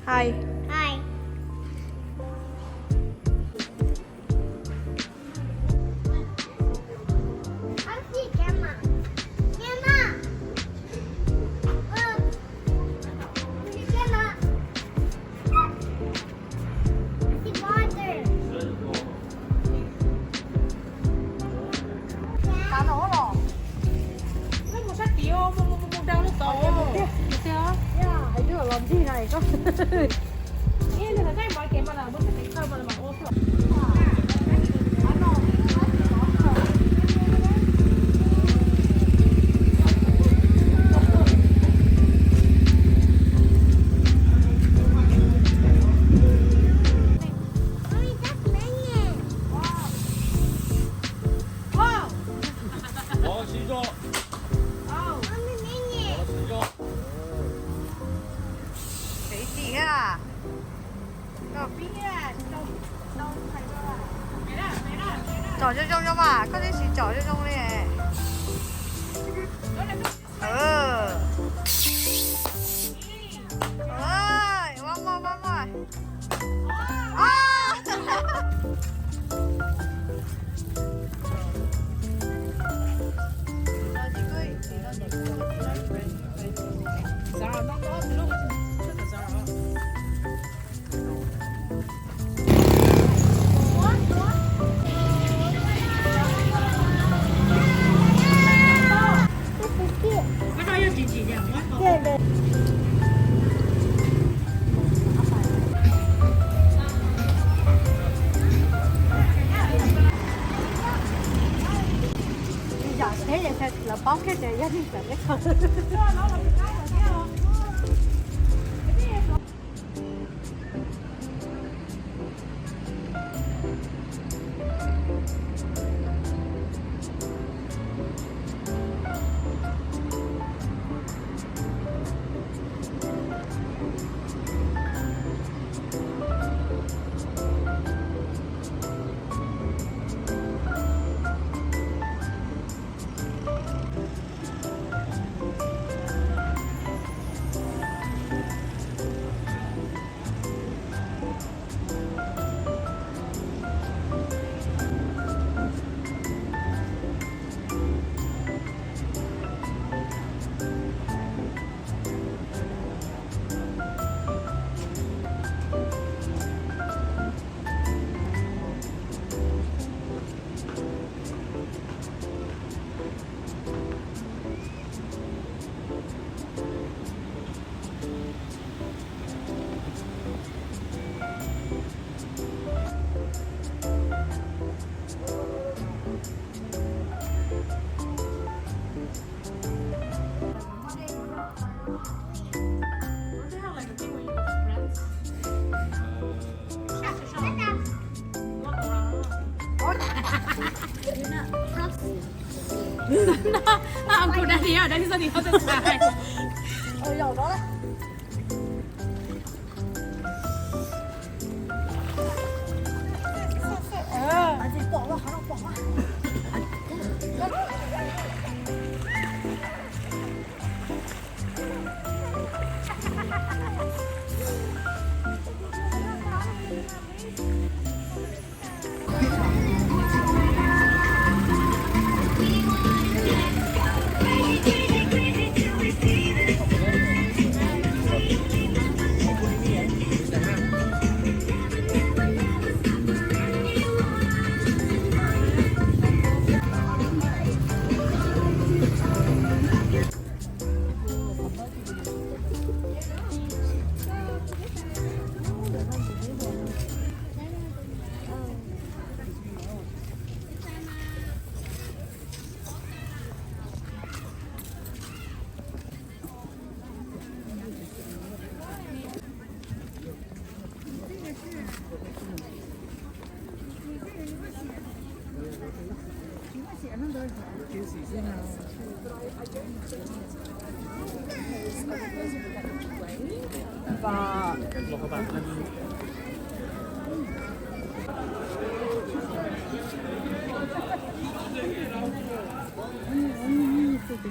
Hi. Hi. Come see, Grandma. Grandma. Look. See, water. Tau los, los. Mus sab tid, mus, mus, mus, mus rau lub tod. Hais twb los ncig na koj. Tsev tim thiab. Tsom zoo zoo zoo mas, koj twb tsis tsom zoo zoo li. Vamos, vamos. Yog seb lawv paub kiag tias yog neeg txawv peb qhov. Uncle Daddy, Daddy saw nws qhov twg txhais.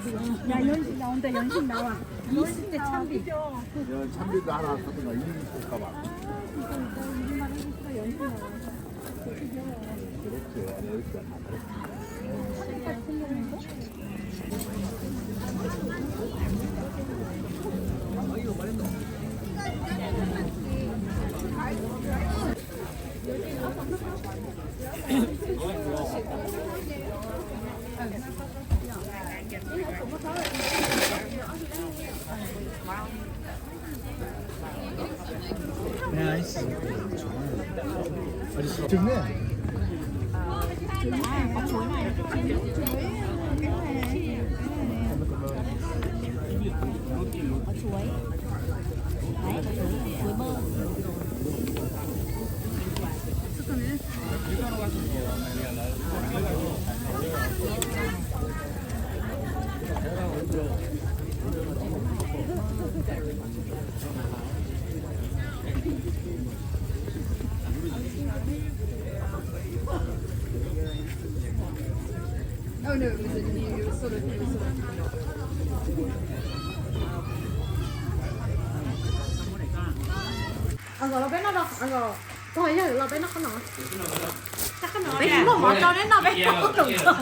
Ntawd, ntawd, ntawd, ntawd, ntawd, ntawd, ntawd, ntawd, ntawd, ntawd, ntawd, ntawd, ntawd, ntawd, ntawd, ntawd, Nice. Trứng này. Có chuối này. Có chuối. Đấy, có chuối, chuối bơ. Oh, no, it was a new, it was sort of, it was sort of. Aws, los peb noj rau, aws, txog yog los peb noj qhov no. Peb muaj mov rau neb noj, peb noj qhov no.